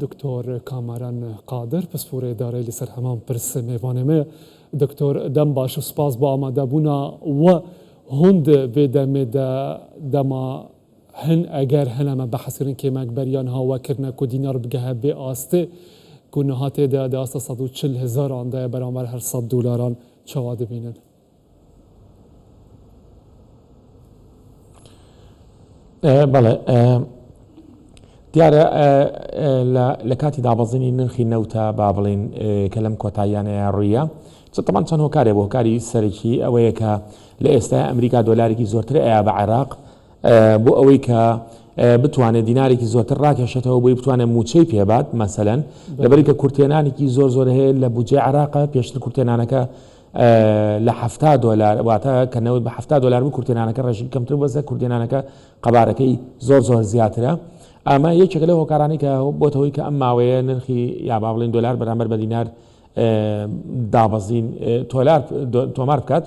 دکتۆر کامەران قادر پسپۆرێ دارایی لەسەر هەمان پرس مێڤانێ مەیە. دکتۆر دەم باش و سپاس بۆ ئامادەبوونا و هوند ڤێ دەمێ دە دەما هن ئەگەر هەنە مە بەحس کردن کێمەک بەریان ها وە کردنە کو دینار بگەهە بێ ئاستێ کو نها تێدە دە ئاستە 140 هزاران دایە بەرامبەر هەر 100 دولاران چاوا دبینن؟ بەڵێ دیارە لە کاتی دابەزینی نرخی نەوتە با بڵین کە لەم کۆتاییانەیە ڕوویە چتەمان چەند هۆکارێ بۆ هۆکاری سەرەکی ئەوەیە کە لە ئێستا ئەمریکا دۆلارێکی زۆرتر ئەیا بە عێراق بۆ ئەوەی کە بتوانێت دینارێکی زۆرتر ڕاکێشێتەوە بۆی بتوانێت موچەی پێبات مەسەلەن لەبەری کە کورتێنانێکی زۆر زۆر هەیە لە بودجەی عێراقە پێشتر کورتێنانەکە لە 70 دۆلار واتە کە نەوت بە 70 دۆلار بوو کورتێنانەکە ڕێژەی کەمتر بەسە کورتێنانەکە قەبارەکەی زۆر زۆر زیاترە ئەمە یەکێکە لەو هۆکارانەی کە بۆتە هۆی کە ئەم ماوەیە نرخی یا با بڵێین دۆلار بەرامبەر بە دینار دابەزین تۆلار تۆمار بکات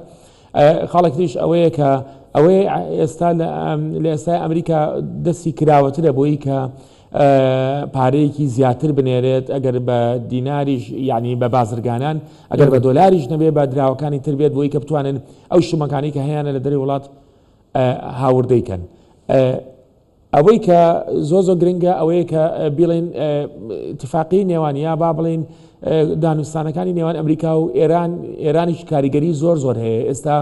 خاڵێک تریش ئەوەیە کە ئەوەی ئێستا لە ئێستای ئەمریکا دەستی کراوەترە بۆی کە پارەیەکی زیاتر بنێرێت ئەگەر بە دیناریش یعنی بە بازرگانان ئەگەر بە دۆلاریش نەبێ بە دراوەکانی تر بێت بۆی کە بتوانن ئەو شتومەکانی کە هەیەە لە دەری وڵات هاوردەی کەن. ئەوەی کە زۆر زۆر گرنگە ئەوەیە کە بیڵێن اتفاقی نێوان یا با بڵێن دانوستانەکانی نێوان ئەمریکا و ئێران ئێرانیش کاریگەری زۆر زۆر هەیە ئێستا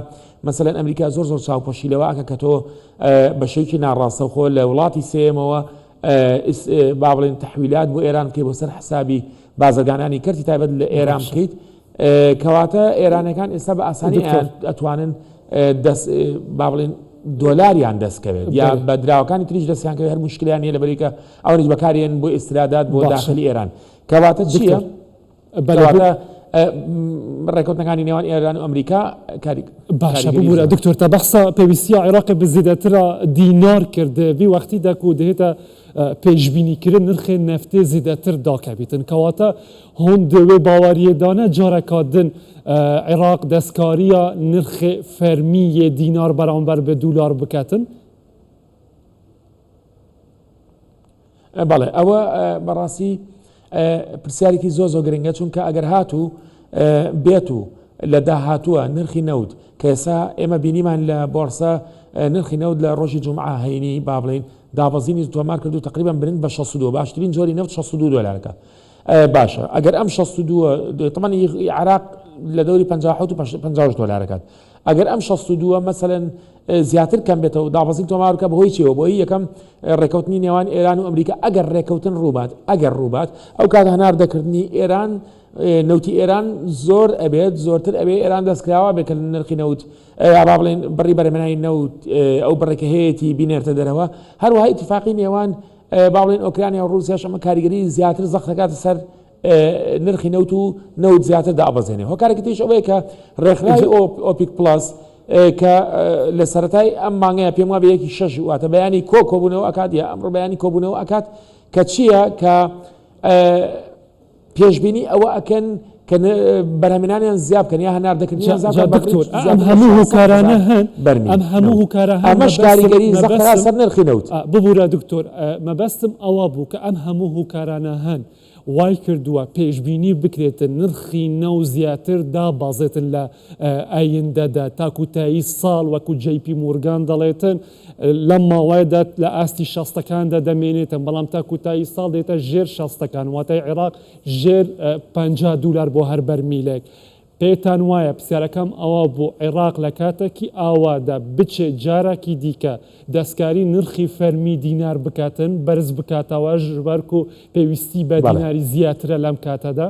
مەسەلەن ئەمریکا زۆر زۆر چاوپۆشی لەوە ئەکە کە تۆ بە شێوکی ناڕاستەوخۆ لە وڵاتی سێیەمەوە با بڵێن تحویلات بۆ ئێران بکەیت بۆ سەر حسابی بازرگانانی کەرتی تایبەت لە ئێران بکەیت کەواتە ئێرانەکان ئێستا بە ئاسانی ئەتوانن دەست با بڵێن دۆلاریان دەستکەوێت یا بە دراوەکانی تریش دەستیان کەوێت هەر مشکلیان نیە لەبەریکە ئەوانیش بەکارێن بۆ ئیسترادات بۆ داخلی ئێران کەواتە چییە؟ کەواتە ڕێکەوتنەکانی نێوان ئێران و ئەمریکا کاری باشە ببوورە دکتۆر تا بەحسا پێویستیە عێراقی بە زیدەترە دینار کرد وی وەختی دەکو دهێتە پێشبینیکردن نرخێ نەفتێ زیدەتر داکەویتن کەواتە هون دێ وێ باوەریێ دانە جارەکا دن عێراق دەستکاریە نرخێ فەرمی یێ دینار بەرامبەر بە دولار بکەتن؟ بەڵێ ئەوە بەڕاستی پرسیارێکی زۆر زۆر گرنگە چونکە ئەگەر هاتوو بێت و لە داهاتووە نرخی نەوت کە ئێستا ئێمە بینیمان لە بۆرسە نرخی نەوت لە ڕۆژی جمعە هەینی با بڵین دابەزینی تۆمار کرد و تقریبا برنج بە 62 باشترین جۆری نەوت 62 دلارەکە باشە ئەگەر ئەم 62 تەمەنی عراق لە دەوری 57 و 58 دلارەکات ئەگەر ئەم 62 مەسەلەن زیاتر کەم بێتەوە دابەزین تۆمار بکە بەهۆی چیەوە بۆی یەکەم ڕێکەوتنی نێوان ئێران و ئەمریکا ئەگەر ڕێکەوتن ڕووبات ئەگەر ڕووبات ئەو کات هەناردەکردنی ئێران نەوتی ئێران زۆر ئەبێت زۆرتر ئەبێ ئێران دەستکراوە بێت کە نرخی نەوت با بڵێن بڕی بەرهەمهێنانی نەوت ئەو بڕێکە هەیەتی بینێرتە دەرەوە هەروەها ئیتفاقی نێوان با بڵێن ئۆکرانیا و ڕووسیاش ئەمە کاریگەری زیاتر زەخت دەکاتە سەر نرخی نەوت و نەوت زیاتر دابەزێنێ هۆکارێکی تریش ئەوەیە کە ڕێکخراوی ئۆپیک پڵەس کە لە سەرەتای ئەم مانگەیە پێم وابێ یەکی شەش واتە بەیانی کۆ کۆبوونەوە ئەکات یا ئەمڕۆ بەیانی کۆبوونەوە ئەکات کە چییە کە پێشبینی ئەوە ئەکەن کە بەرهەمێنانیان زیاد بکەن یا هەناردەکردنیان زیاد بکەن دکتۆر ئەم هەموو هۆکارانە هەن ئەم هەموو هۆکارە هەن ئەمەش کاریگەری زەقە سەر نرخی نەوت. ببورە دکتۆر مەبەستم ئەوە بوو کە ئەم هەموو هۆکارانە هەن وای کردووە پێشبینی بکرێتن نرخی نەوت زیاتر دابەزێتن لە ئایندەدا تا کوتایی ساڵ وەکو جەی پی مورگان دەڵێتن لەم ماوەیەدا لە ئاستی شەستەکاندا دەمێنێتن بەڵام تا کوتایی ساڵ دێتە ژێر شەستەکان واتای عێراق ژێر 50 دولار بۆ هەر بەرمیلێک پێتان وایە پرسیارەکەم ئەوە بوو عێراق لە کاتەکی ئاوادا بچێت جارەکی دیکە دەستکاری نرخی فەرمی دینار بکاتن بەرز بکاتەوە ژبەرکو پێویستی بە دیناری زیاترە لەم کاتەدا؟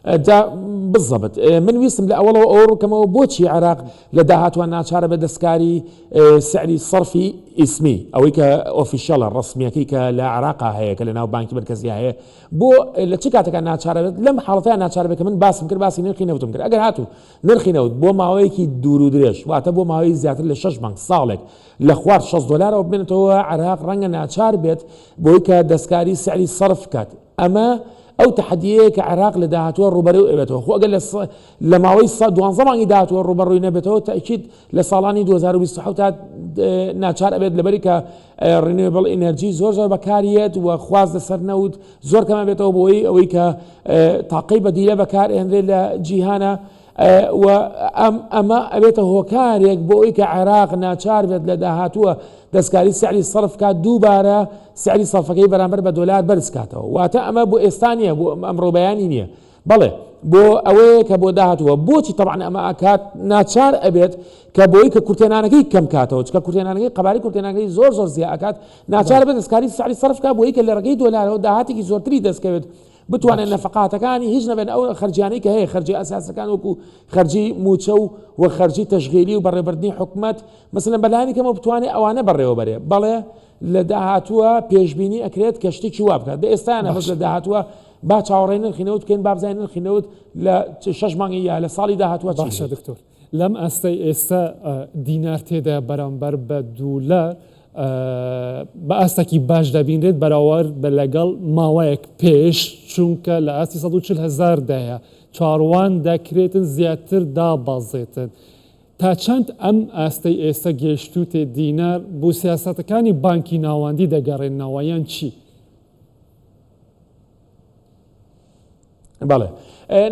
جا بالضبط من ویستم لە ئەوەڵەوە ئەوە ڕووکەمەوە بۆچی عێراق لە داهاتوان ناچارە بە دەستکاری سعری سەرفی ئیسمی ئەوەی کە official ە ڕسمیەکەی کە لە عێراقا هەیە کە لە ناو بانکی مەرکەزی هەیە بۆ لە چ کاتەکە ناچارە بێت لەم حاڵەتە ناچار بێت کە من باسم کرد باسی نرخی نەوتم کرد ئەگەر هاتوو نرخی نەوت بۆ ماوەیەکی دوور و درێژ واتە بۆ ماوەی زیاتر لە شەش مانگ ساڵێک لە خوار 6 دلارەوە بمێنێتەوە عێراق ڕەنگە ناچار بێت بۆی کە دەستکاری سعری سەرف بکات ئەمە. ئەو تەحەدیەیە کە عێراق لە داهاتووە ڕووبەروو ئەبێتەوە خۆ ئەگەر لە ماوەی 12 مانگی داهاتووە ڕووبەڕووی نەبێتەوە تەئکید لە ساڵانی 2027 تا ناچار ئەبێت لەبەری کە renewable energy زۆر زۆر بەکاریەت و خواست لەسەر نەوت زۆر کەمە بێتەوە بۆی ئەوەی کە تاقەی بەدیلە بەکار ئێنرێت لە جیهانە و ئەم ئەمە ئەبێتە هۆکارێک بۆ ئەوی کە عێراق ناچار بێت لە داهاتووە دەستکاری سعری سەرف کات دووبارە سعری سەرفەکەی بەرامبەر بە دۆلار بەرز کاتەوە واتە ئەمە بۆ ئێستا نییە بۆ ئەمڕۆ بەیانی نییە بەڵێ بۆ ئەوەیە کە بۆ داهاتووە بۆچی تەبعەن ئەمە ئەکات ناچار ئەبێت کە بۆی کە کورتێنانەکەی کەم کاتەوە چکە کورتێنانەکەی قەباری کورتێنانەکەی زۆر زۆر زیا ئەکات ناچار بێت دەستکاری سعری سەرف کا بۆی کە لە ڕێگەی دۆلارەوە داهاتێکی زۆرتری دەستکەوێت بتوانێت نەفەقاتەکانی هیچ نەبێت ئەو خەرجیانەی کە هەیە خەرجی ئەساسەکان وەکو خەرجی موچە و و خەرجی تەشغیلی و بەڕێوەبردنی حکومەت مەسەلەن بەلایەنی کەمەوە بتوانێت ئەوانە بەڕێوەبەرێ بەڵێ لە داهاتووە پێشبینی ئەکرێت کە شتێکی وا بکات لە ئێستایانە بەس لە داهاتووە با چاوەڕێی نرخی نەوت بکەین با بزانین نرخی نەوت لە شەش مانگی یا لە ساڵی داهاتووە چی باشە دکتۆر لەم ئاستەی ئێستا دینار تێدا بەرامبەر بە دولار بە ئاستێکی باش دەبینرێت بەراورد بە لەگەڵ ماوەیەک پێش چونکە لە ئاستی 140 هەزاردایە چاڕوان دەکرێتن زیاتر دابەزێتن تا چەند ئەم ئاستەی ئێستا گەیشتووتێ دینار بۆ سیاسەتەکانی بانکی ناوەندی دەگەڕێنەوە یان چی؟ بەڵێ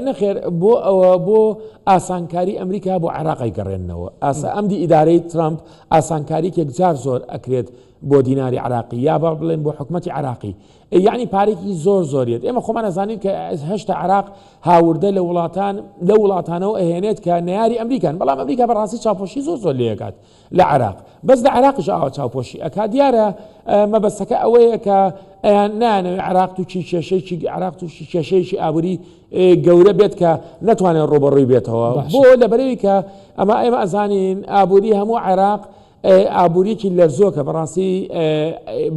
نەخێر بۆ ئەوە بۆ ئاسانکاری ئەمریکا بۆ عێراق ئەیگەڕێننەوە ئاسا ئەمدی ئیدارەی ترامپ ئاسانکاری یەکجار زۆر ئەکرێت بۆ دیناری عراقی یا با بڵێن بۆ حکوومەتی عراقی یعنی پارێکی زۆر زۆریت ئێمە خۆمان ئەزانین کە هێشتا عراق هاوردە لە وڵاتان لە وڵاتانەوە ئەهێنێت کە نەیاری ئەمریکان بەڵام ئەمریکا بەڕاستی چاپۆشی زۆر زۆر لێکات لە عێراق بەس لە عێراقیش ئاوا چاوپۆشی ئەکا دیارە مەبەستەکە ئەوەیە کە ئەیان نانەوێ عێراق تووشی کێشەیەکی عێراق تووشی کێشەیەکی ئابووری گەورە بێت کە نەتوانێت ڕوبەڕووی بێتەوە بۆ لەبەرەوەی کە ئەمە ئێمە ئەزانین ئابووری هەموو عێراق ئابووریکی لەرزۆکە بەڕاستی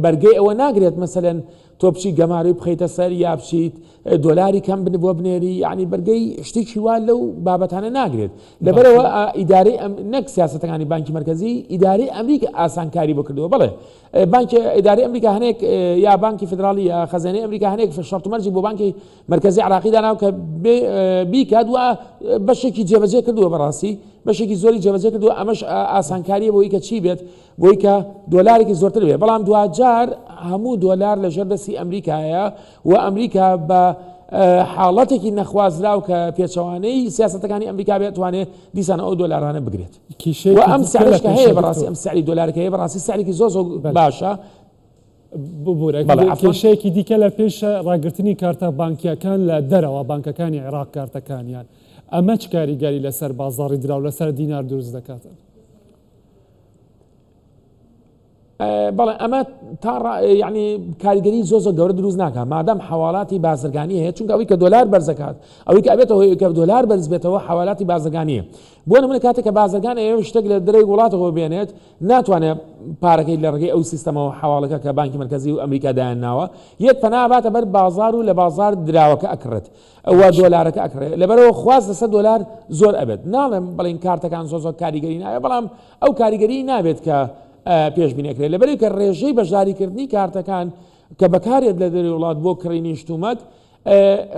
بەرگەی ئەوە ناگرێت مەسەلەن تۆ بچی گەمارۆی بخەیتە سەر یا بچیت دۆلاری کەم بن بۆ بنێری یعنی بەرگەی شتێکی وا لەو بابەتانە ناگرێت لەبەرەوە ئیدارەی نەک سیاستەکانی بانکی مرکزی ئیدارەی ئەمریکا ئاسانکاری بۆ کردووە بڵێ بانکی ئیدارەی ئەمریکا هەنێک یا بانکی فدراڵی یا خەزێنەی ئەمریکا هەنێک شەرت و مەرجی بۆ بانکی مرکزی عراقی داناو کە بیکات و بەشێکی جێبەجێ کردووە بەڕاستی بەشێکی زۆری جێبەجێ کردووە ئەمەش ئاسانکاریە بۆی کە چی بێت بۆی کە دۆلارێکی زۆرتر بێ بەڵام دواجار هەموو دۆلار لە ژێر دەستی ئەمریکایە و ئەمریکا بە حاڵەتێکی نەخوازراو کە پێچەوانەی سیاستەکانی ئەمریکا بێت توانێت دیسان ئەو دۆلارانە بگرێت و ئەم سعرش کە هەیە بەڕاستی ئەم سعری دۆلارەکە هەیە بەڕاستی سعرێکی زۆر زۆر باشە. ببورە کێشەیەکی دیکە لە پێشە ڕاگرتنی کارتە بانکیەکان لە دەرەوە بانکەکانی عێراق کارتەکانیان ئەمە چ کاریگەری لەسەر بازاڕی دراو لەسەر دینار دروست دەکاتن؟ بەڵێ ئەمە تا یعنی کاریگەری زۆر زۆر گەورە دروست ناکات مادام حوالاتی بازرگانی هەیە چونکە ئەوەی کە دۆلار بەرزەکات ئەوەی کە ئەبێتەوە هۆی کە دۆلار بەرز بێتەوە حوالاتی بازرگانیە بۆ نمونە کاتێک کە بازرگان ئەیەوێت شتێک لە دەرەوەی وڵاتەوە بێنێت ناتوانێت پارەکەی لە ڕێگەی ئەو سیستەمەوە حواڵەکە کە بانکی مەرکەزی و ئەمریکا دایان ناوە یەک پەنا باتە بەر بازار و لە بازار دراوەکە ئەکڕێت و دۆلارەکە ئەکڕێت لەبەرەوە خواست لەسەر دۆلار زۆر ئەبێت ناڵێم بڵین کارتەکان زۆر زۆر کاریگەری ناوێت بەڵام ئەو کاریگەری نابێت کە پێشبینی ئەکرێت لەبەرئەوەی کە ڕێژەی بەشداریکردنی کارتەکان کە بەکارێت لە دەرەوەی وڵات بۆ کڕینی شتومەک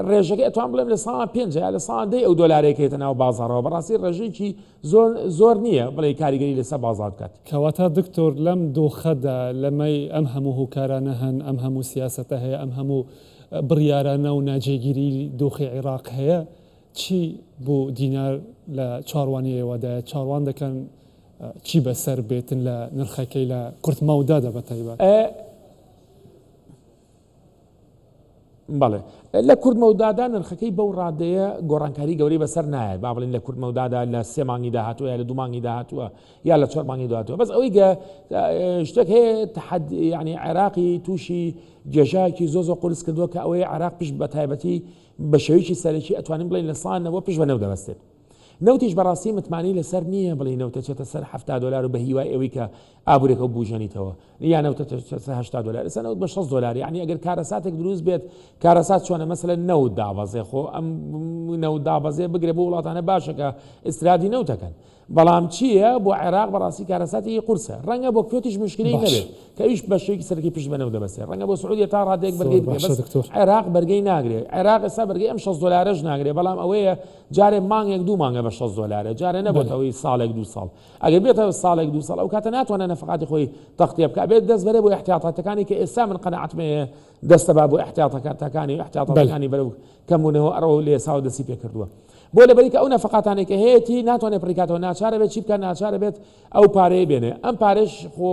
ڕێژەکەی ئەتوان بڵێم لە ساڵ پێنج یا لە ساڵ دەی ئەو دۆلارەیە کە یێتە ناو بازاڕەوە بەڕاستی ڕێژەیەکی زۆر زۆر نییە بڵێ کاریگەری لەسەر بازاڕ بکات. کەواتە دکتۆر لەم دۆخەدا لەمەی ئەم هەموو هۆکارانە هەن ئەم هەموو سیاسەتە هەیە ئەم هەموو بڕیارانە و ناجێگیری دۆخی عیراق هەیە چی بۆ دینار لە چاڕوانی ئێوەدایە چاڕوان دەکەن چی بەسەر بێتن لە نرخەکەی لە کورت مەودادا بە تایبەت؟ بەڵێ لە کورت مەودادا نرخەکەی بەو ڕادەیە گۆڕانکاری گەورەی بەسەر نایەت با بڵێین لە کورت مەودادا لە سێ مانگی داهاتووە یا لە دوو مانگی داهاتووە یا لە چوار مانگی داهاتووە بەس ئەوەی کە شتێک هەیە تحد یعنی عێراقی تووشی گێژاکی زۆ زۆر قورس کردووە کە ئەوەی عێراق پشت بە تایبەتی بە شێوەیەکی سەرەکی ئەتوانین بڵێین لە ساڵ نەوە پشت بە نەوت دەبەستێت. نەوتیش بەڕاستی متمانەی لەسەر نییە بڵێی نەوتە چێتە سەر 70 دۆلار و بە هیوای ئەوەی کە ئابوورەکە بوژێنیتەوە یا نەوتە چێتە سەر 80 دۆلار ئێستا نەوت بە 60 دۆلار یعنی ئەگەر کارەساتێک دروست بێت کارەسات چۆنە مەسەلەن نەوت دابەزێ خۆ ئەم نەوت دابەزێ بگرە بۆ وڵاتانە باشە کە ئیسترادی نەوتەکەن بەڵام چییە بۆ عێراق بەڕاستی کارەساتێکی قورسە ڕەنگە بۆ کوێتیش مشکلەی نەبێت کە ئەویش بە شێوەیەکی سەرەکی پشت بە نەوت دەبەستێت ڕەنگە بۆ سعودیە تا ڕادەیەک بەرگەی بگرێت بەس عێراق بەرگەی ناگرێت عێراق ئێستا بەرگەی ئەم 60 دۆلارەش ناگرێت بەڵام ئەوەیە جارێ مانگێک دوو مانگە بە 60 دۆلارە جارێ نەبێتەوەی ساڵێک دوو ساڵ ئەگەر بێتەوە ساڵێک دوو ساڵ ئەو کاتە ناتوانێت نەفەقاتی خۆی تەختیە بکات بێت دەست بەرێ بۆ احتیاطاتەکانی کە ئێستا من قەناعەتم هەیە دەستە با بۆ احتیاطەکانی و احتیاطاتەکانی بەرەو کەمبوونەوە ئەڕەوە لە ئێساوە دەستی پێکردووە بۆ لەبەری کە ئەو نەفەقاتانەی کە هەیەتی ناتوانێت پڕیکاتەوە ناچارە بێت چی بکات ناچارە بێت ئەو پارەیە بێنێ ئەم پارەش خۆ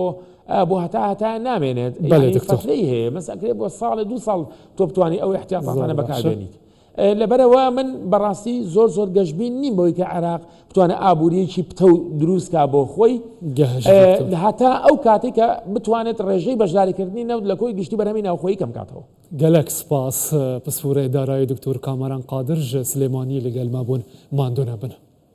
بۆ هەتا هەتا نامێنێت فترەی هەیە مەس ئەکرێ بۆ ساڵێ دوو ساڵ تۆ بتوانانی ئەو احتیاطاتانە بەکاربێنیت لەبەرەوە من بەڕاستی زۆر زۆر گەشبین نیم بەوەی کە عێراق بتوانێت ئابووریەکی پتەو دروستکا بۆ خۆی هەتا ئەو کاتێک کە بتوانێت ڕێژەی بەشداریکردنی نەوت لە کۆی گشتی بەرهەمی ناوخۆیی کەم کاتەوە. گەلەک سپاس پسپۆرێ دارایی دکتۆر کامەران قادر ژ سلێمانی لەگەل مە بوون ماندوو نەبن.